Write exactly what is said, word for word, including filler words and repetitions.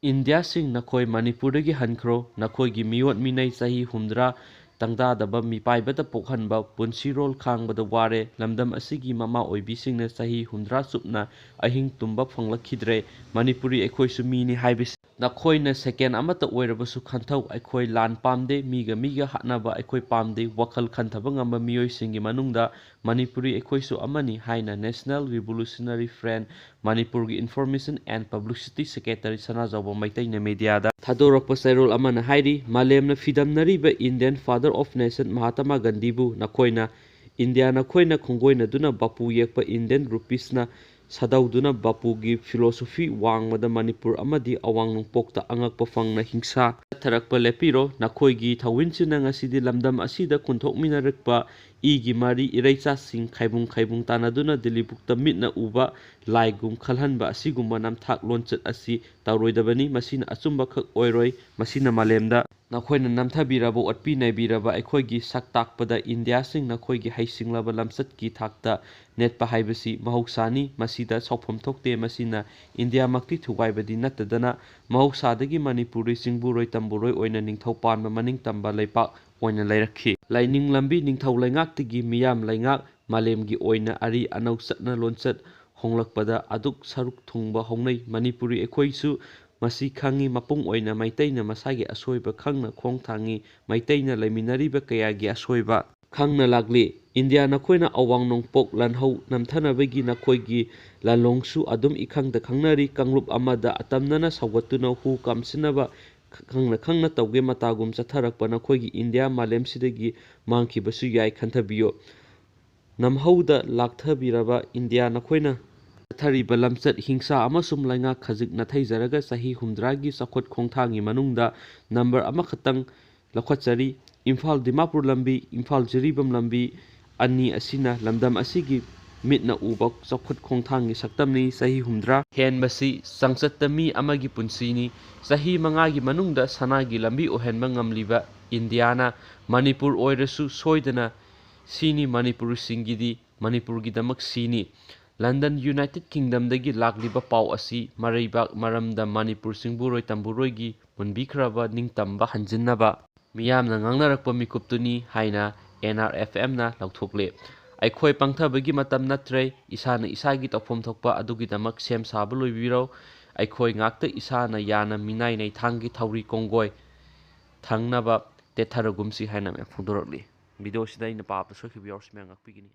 ꯏꯟꯗꯤꯌꯥꯁꯤꯡ, ꯅꯈꯣꯏ ꯃꯅꯤꯄꯨꯔꯗꯒꯤ ꯍꯟꯈ꯭ꯔꯣ꯫ ꯅꯈꯣꯏꯒꯤ ꯃꯤꯑꯣꯠ ꯃꯤꯅꯩ ꯆꯍꯤ ꯍꯨꯝꯗ꯭ꯔꯥ ꯇꯪꯗꯥꯗꯕ ꯃꯤꯄꯥꯏꯕꯗ ꯄꯣꯛꯍꯟꯕ ꯄꯨꯟꯁꯤꯔꯣꯜ ꯈꯥꯡꯕꯗ ꯋꯥꯔꯦ꯫ ꯂꯝꯗꯝ ꯑꯁꯤꯒꯤ ꯃꯃꯥ ꯑꯣꯏꯕꯤꯁꯤꯡꯅ ꯆꯍꯤ ꯍꯨꯝꯗ꯭ꯔꯥ ꯆꯨꯞꯅ ꯑꯍꯤꯡ ꯇꯨꯝꯕ ꯐꯪꯂꯛꯈꯤꯗ꯭ꯔꯦ꯫ ꯃꯅꯤꯄꯨꯔꯤ ꯑꯩꯈꯣꯏꯁꯨ ꯃꯤꯅꯤ ꯍꯥꯏꯕꯁꯤ ꯅꯈꯣꯏꯅ ꯁꯦꯀꯦꯟ ꯑꯃꯠꯇ ꯑꯣꯏꯔꯕꯁꯨ ꯈꯟꯊꯧ꯫ ꯑꯩꯈꯣꯏ ꯂꯥꯟ ꯄꯥꯝꯗꯦ, ꯃꯤꯒ ꯃꯤꯒ ꯍꯥꯠꯅꯕ ꯑꯩꯈꯣꯏ ꯄꯥꯝꯗꯦ꯫ ꯋꯥꯈꯜ ꯈꯟꯊꯕ ꯉꯝꯕ ꯃꯤꯑꯣꯏꯁꯤꯡꯒꯤ ꯃꯅꯨꯡꯗ ꯃꯅꯤꯄꯨꯔꯤ ꯑꯩꯈꯣꯏꯁꯨ ꯑꯃꯅꯤ ꯍꯥꯏꯅ National Revolutionary Front ꯃꯅꯤꯄꯨꯔꯒꯤ Information and Publicity Secretary ꯁꯅꯥꯖꯥꯎꯕ ꯃꯩꯇꯩꯅ ꯃꯤꯗꯤꯌꯥꯗ ꯊꯥꯗꯣꯔꯛꯄ ꯆꯦꯔꯣꯜ ꯑꯃꯅ ꯍꯥꯏꯔꯤ꯫ ꯃꯥꯂꯦꯝꯅ ꯐꯤꯗꯝꯅꯔꯤꯕ Indian Father of Nation ꯃꯍꯥꯇꯃꯥ ꯒꯥꯟꯙꯤꯕꯨ ꯅꯈꯣꯏꯅ, ꯏꯟꯗꯤꯌꯥ ꯅꯈꯣꯏꯅ ꯈꯣꯡꯒꯣꯏꯅꯗꯨꯅ ꯕꯥꯄꯨ ꯌꯦꯛꯄ Indian Rupeesꯅ ꯁꯥꯗꯧꯗꯨꯅ ꯕꯥꯄꯨꯒꯤ philosophy ꯋꯥꯡꯃꯗ ꯃꯅꯤꯄꯨꯔ ꯑꯃꯗꯤ ꯑꯋꯥꯡ ꯅꯣꯡꯄꯣꯛꯇ ꯑꯉꯛꯄ ꯐꯪꯅ ꯍꯤꯡꯁꯥ ꯆꯠꯊꯔꯛꯄ ꯂꯦꯞꯄꯤꯔꯣ꯫ ꯅꯈꯣꯏꯒꯤ ꯊꯧꯋꯤꯟꯁꯤꯅ ꯉꯁꯤꯗꯤ ꯂꯝꯗꯝ ꯑꯁꯤꯗ ꯀꯨꯟꯊꯣꯛꯃꯤꯟꯅꯔꯛꯄ ꯏꯒꯤ ꯃꯔꯤ ꯏꯔꯩꯆꯥꯁꯤꯡ ꯈꯥꯏꯕꯨꯡ ꯈꯥꯏꯕꯨꯡ ꯇꯥꯟꯅꯗꯨꯅ ꯗꯤꯜꯂꯤ ꯕꯨꯛꯇ ꯃꯤꯠꯅ ꯎꯕ ꯂꯥꯏꯒꯨꯝ ꯈꯜꯍꯟꯕ ꯑꯁꯤꯒꯨꯝꯕ ꯅꯝꯊꯥꯛ ꯂꯣꯟꯆꯠ ꯑꯁꯤ ꯇꯧꯔꯣꯏꯗꯕꯅꯤ꯫ ꯃꯁꯤꯅ ꯑꯆꯨꯝꯕꯈꯛ ꯑꯣꯏꯔꯣꯏ, ꯃꯁꯤꯅ ꯃꯥꯂꯦꯝꯗ ꯅꯈꯣꯏꯅ ꯅꯝꯊꯕꯤꯔꯕ, ꯑꯣꯠꯄꯤ ꯅꯩꯕꯤꯔꯕ ꯑꯩꯈꯣꯏꯒꯤ ꯁꯛ ꯇꯥꯛꯄꯗ ꯏꯟꯗꯤꯌꯥꯁꯤꯡ ꯅꯈꯣꯏꯒꯤ ꯍꯩꯁꯤꯡꯂꯕ ꯂꯝꯆꯠꯀꯤ ꯊꯥꯛꯇ ꯅꯦꯠꯄ ꯍꯥꯏꯕꯁꯤ ꯃꯍꯧꯁꯥꯅꯤ꯫ ꯃꯁꯤꯗ ꯁꯥꯎꯐꯝ ꯊꯣꯛꯇꯦ꯫ ꯃꯁꯤꯅ ꯏꯟꯗꯤꯌꯥꯃꯛꯇꯤ ꯊꯨꯒꯥꯏꯕꯗꯤ ꯅꯠꯇꯗꯅ ꯃꯍꯧꯁꯥꯗꯒꯤ ꯃꯅꯤꯄꯨꯔꯗꯤ ꯆꯤꯡꯕꯨꯔꯣꯏ ꯇꯝꯕꯨꯔꯣꯏ ꯑꯣꯏꯅ ꯅꯤꯡꯊꯧ ꯄꯥꯟꯕ ꯃꯅꯤꯡ ꯇꯝꯕ ꯂꯩꯄꯥꯛ ꯑꯣꯏꯅ ꯂꯩꯔꯛꯈꯤ꯫ ꯂꯥꯏꯅꯤꯡ ꯂꯝꯕꯤ ꯅꯤꯡꯊꯧ ꯂꯩꯉꯥꯛꯇꯒꯤ ꯃꯤꯌꯥꯝ ꯂꯩꯉꯥꯛ ꯃꯥꯂꯦꯝꯒꯤ ꯑꯣꯏꯅ ꯑꯔꯤ ꯑꯅꯧ ꯆꯠꯅ ꯂꯣꯟꯆꯠ ꯍꯣꯡꯂꯛꯄꯗ ꯑꯗꯨꯛ ꯁꯔꯨꯛ ꯊꯨꯡꯕ ꯍꯧꯅꯩ꯫ ꯃꯅꯤꯄꯨꯔꯤ ꯑꯩꯈꯣꯏꯁꯨ ꯃꯁꯤ ꯈꯪꯉꯤ꯫ ꯃꯄꯨꯡ ꯑꯣꯏꯅ ꯃꯩꯇꯩꯅ ꯃꯁꯥꯒꯤ ꯑꯁꯣꯏꯕ ꯈꯪꯅ ꯈꯣꯡ ꯊꯥꯡꯉꯤ꯫ ꯃꯩꯇꯩꯅ ꯂꯩꯃꯤꯟꯅꯔꯤꯕ ꯀꯌꯥꯒꯤ ꯑꯁꯣꯏꯕ ꯈꯪꯅ ꯂꯥꯛꯂꯤ꯫ ꯏꯟꯗꯤꯌꯥ ꯅꯈꯣꯏꯅ ꯑꯋꯥꯡ ꯅꯣꯡꯄꯣꯛ ꯂꯥꯟꯍꯧ ꯅꯝꯊꯅꯕꯒꯤ ꯅꯈꯣꯏꯒꯤ ꯂꯥꯂꯣꯡꯁꯨ ꯑꯗꯨꯝ ꯏꯈꯪꯗ ꯈꯪꯅꯔꯤ꯫ ꯀꯥꯡꯂꯨꯞ ꯑꯃꯗ ꯑꯇꯝꯅꯅ ꯁꯧꯒꯠꯇꯨꯅ ꯍꯨ ꯀꯥꯝꯁꯤꯟꯅꯕ ꯈꯪꯅ ꯈꯪꯅ ꯇꯧꯒꯦ ꯃꯇꯥꯒꯨꯝ ꯆꯠꯊꯔꯛꯄ ꯅꯈꯣꯏꯒꯤ ꯏꯟꯗꯤꯌꯥ ꯃꯥꯂꯦꯝꯁꯤꯗꯒꯤ ꯃꯥꯡꯈꯤꯕꯁꯨ ꯌꯥꯏ꯫ ꯈꯟꯊꯕꯤꯌꯨ꯫ ꯅꯝꯍꯧꯗ ꯂꯥꯛꯊꯕꯤꯔꯕ ꯏꯟꯗꯤꯌꯥ ꯅꯈꯣꯏꯅ ꯆꯠꯊꯔꯤꯕ ꯂꯝꯆꯠ ꯍꯤꯡꯁꯥ ꯑꯃꯁꯨꯡ ꯂꯩꯉꯥꯛ ꯈꯖꯤꯛ ꯅꯥꯊꯩꯖꯔꯒ ꯆꯍꯤ ꯍꯨꯝꯗ꯭ꯔꯥꯒꯤ ꯆꯥꯎꯈꯠ ꯈꯣꯡꯊꯥꯡꯒꯤ ꯃꯅꯨꯡꯗ ꯅꯝꯕꯔ ꯑꯃꯈꯛꯇꯪ ꯂꯧꯈꯠꯆꯔꯤ꯫ ꯏꯝꯐꯥꯜ ꯗꯤꯃꯥꯄꯨꯔ ꯂꯝꯕꯤ, ꯏꯝꯐꯥꯜ ꯖꯤꯔꯤꯕꯥꯝ ꯂꯝꯕꯤ ꯑꯅꯤ ꯑꯁꯤꯅ ꯂꯝꯗꯝ ꯑꯁꯤꯒꯤ ꯃꯤꯠꯅ ꯎꯕ ꯆꯥꯎꯈꯠ ꯈꯣꯡꯊꯥꯡꯒꯤ ꯁꯛꯇꯝꯅꯤ꯫ ꯆꯍꯤ ꯍꯨꯝꯗ꯭ꯔꯥ ꯍꯦꯟꯕꯁꯤ ꯆꯥꯡꯆꯠꯇ ꯃꯤ ꯑꯃꯒꯤ ꯄꯨꯟꯁꯤꯅꯤ꯫ ꯆꯍꯤ ꯃꯉꯥꯒꯤ ꯃꯅꯨꯡꯗ ꯁꯅꯥꯒꯤ ꯂꯝꯕꯤ ꯑꯣꯏꯍꯟꯕ ꯉꯝꯂꯤꯕ ꯏꯟꯗꯤꯌꯥꯅ ꯃꯅꯤꯄꯨꯔ ꯑꯣꯏꯔꯁꯨ ꯁꯣꯏꯗꯅ ꯁꯤꯅꯤ꯫ ꯃꯅꯤꯄꯨꯔꯁꯤꯡꯒꯤꯗꯤ ꯃꯅꯤꯄꯨꯔꯒꯤꯗꯃꯛ ꯁꯤꯅꯤ꯫ ꯂꯟꯗꯟ, ꯌꯨꯅꯥꯏꯇꯦꯗ ꯀꯤꯡꯗꯝꯗꯒꯤ ꯂꯥꯛꯂꯤꯕ ꯄꯥꯎ ꯑꯁꯤ ꯃꯔꯩꯕꯥꯛ ꯃꯔꯝꯗꯝ ꯃꯅꯤꯄꯨꯔ ꯆꯤꯡꯕꯨꯔꯣꯏ ꯇꯝꯕꯨꯔꯣꯏꯒꯤ ꯃꯨꯟꯕꯤꯈ꯭ꯔꯕ ꯅꯤꯡꯇꯝꯕ ꯍꯟꯖꯤꯟꯅꯕ ꯃꯤꯌꯥꯝꯅ ꯉꯥꯡꯅꯔꯛꯄ ꯃꯤꯀꯨꯞꯇꯨꯅꯤ ꯍꯥꯏꯅ ꯑꯦꯟ ꯑꯥꯔ ꯑꯦꯐ ꯑꯦꯝꯅ ꯂꯥꯎꯊꯣꯛꯂꯦ꯫ ꯑꯩꯈꯣꯏ ꯄꯪꯊꯕꯒꯤ ꯃꯇꯝ ꯅꯠꯇ꯭ꯔꯦ, ꯏꯁꯥꯅ ꯏꯁꯥꯒꯤ ꯇꯧꯐꯝ ꯊꯣꯛꯄ ꯑꯗꯨꯒꯤꯗꯃꯛ ꯁꯦꯝ ꯁꯥꯕ ꯂꯣꯏꯕꯤꯔꯣ꯫ ꯑꯩꯈꯣꯏ ꯉꯥꯛꯇ ꯏꯁꯥꯅ ꯌꯥꯅ ꯃꯤꯅꯥꯏ ꯅꯩꯊꯥꯡꯒꯤ ꯊꯧꯔꯤ ꯀꯣꯡꯒꯣꯏ ꯊꯪꯅꯕ ꯇꯦꯠꯊꯔꯒꯨꯝꯁꯤ ꯍꯥꯏꯅ ꯃꯌꯥꯝ ꯐꯣꯡꯗꯣꯔꯛꯂꯤ꯫ ꯚꯤꯗꯤꯑꯣꯁꯤꯗ ꯑꯩꯅ ꯄꯥꯕꯗ ꯁꯣꯏꯈꯤꯕ ꯌꯥꯎꯔꯁꯨ ꯃꯌꯥꯝ ꯉꯥꯛꯄꯤꯒꯅꯤ꯫